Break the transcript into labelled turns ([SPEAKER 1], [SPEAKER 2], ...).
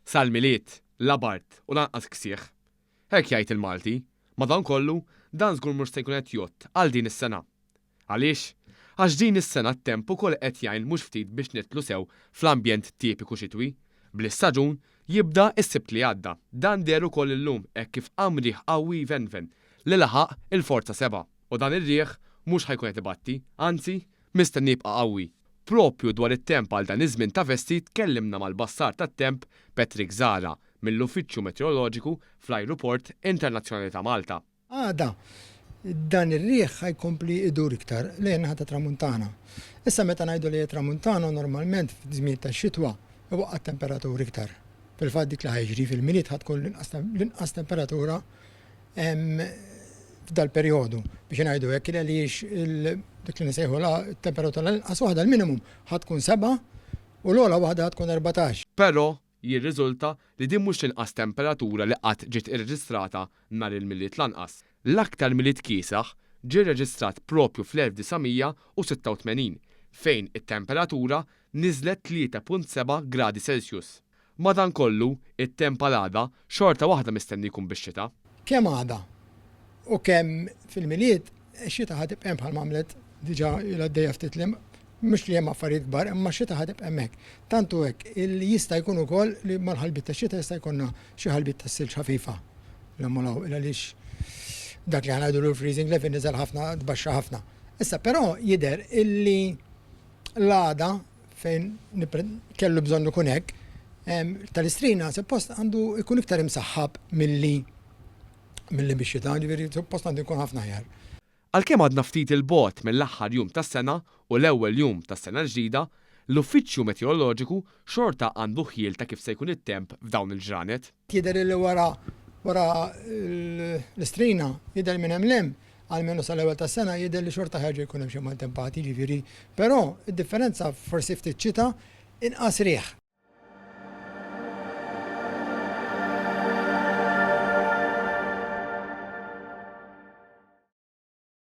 [SPEAKER 1] Sal-Milied, la bard u lanqas ksieħ. Hekk jgħid il-Malti. Madankollu, dan żgur mhux se jkun qed jgħodd għal din is-sena. Għaliex? Għax din is-sena t-temp ukoll qed jgħin mhux ftit biex nidħlu sew fl-ambjent tipiku xitwi, bl-istaġun jibda s-Sibt li għadda. Dan deher ukoll illum hekk kif qam riħ qawwi jvenven li laħaq il-forza sebgħa. U dan ir-riħ mhux ħa jkun qed ibatti, anzi, mistenni jibqa' qawwi. Proprju dwar it-temp għal dan iż-żmien ta' festi tkellimna mal-bassar tat-temp Patrick Zahra mill-Uffiċċju Meteoroloġiku fl-Ajruport Internazzjonali ta' Malta.
[SPEAKER 2] Għada, dan ir-riħ ħa jkompli jdur iktar lejn in-naħa tat-Tramuntana. Issa meta ngħidu lejn it-Tramuntana normalment f'żmien tax-xitwa iwaqqa' t-temperaturi iktar. Fil-fatt dik li ħa jiġri fil-Milied ħa tkun l-inqas temperatura f'dal-perjodu biex ngħidu hekk għaliex dik li nsejħulha t-temperatura l-inqas waħda l-minimum ħa tkun 7 u l-ogħla waħda ħa tkun 14.
[SPEAKER 1] Però jirriżulta li din mhux l-inqas temperatura li qatt ġiet irreġistrata nhar il-Milied lanqas. L-aktar Milied kiesaħ ġie rreġistrat proprju fl-1986 fejn it-temperatura niżlet 3.7 gradi Celsius. Madankollu, it-temp għal għada xorta waħda mistenni jkun bix-xita.
[SPEAKER 2] Kemm għada u kemm fil-Milied, ix-xita ħa tibqa' hemm bħalma għamlet diġà ilha għaddejja ftit li mhux li hemm affarijiet kbar, imma x-xita ħa tibqa' hemmhekk. Tant hu hekk illi jista' jkun ukoll li mal-ħalbiet tax-xita jista' jkollna xi ħalbiet tas-silġ ħafifa 'l hemm u 'l hawn għaliex dak li aħna ngħidulu l-freezing level niżel ħafna, tbaxxa ħafna. Issa però jidher illi l-għada fejn kellu bżonn ikun hekk, tal-Istrina suppost għandu jkun iktar imsaħħab milli milli bix-xita, ġifieri suppost għandu jkun ħafna aħjar.
[SPEAKER 1] Għalkemm għadna ftit 'il bogħod mill-aħħar jum tas-sena u l-ewwel jum tas-sena l-ġdida, l-Uffiċċju Meteoroloġiku xorta għandu ħjiel ta' kif se jkun it-temp f'dawn il-ġranet.
[SPEAKER 2] Jidher li wara wara l-Istrina jidher minn hemm 'l hemm, almenu sal-ewwel tas-sena jidher li xorta ħa jerġa' jkun hemm xi maltempati, jiġifieri, però d-differenza forsi ftit xita, inqas riħ.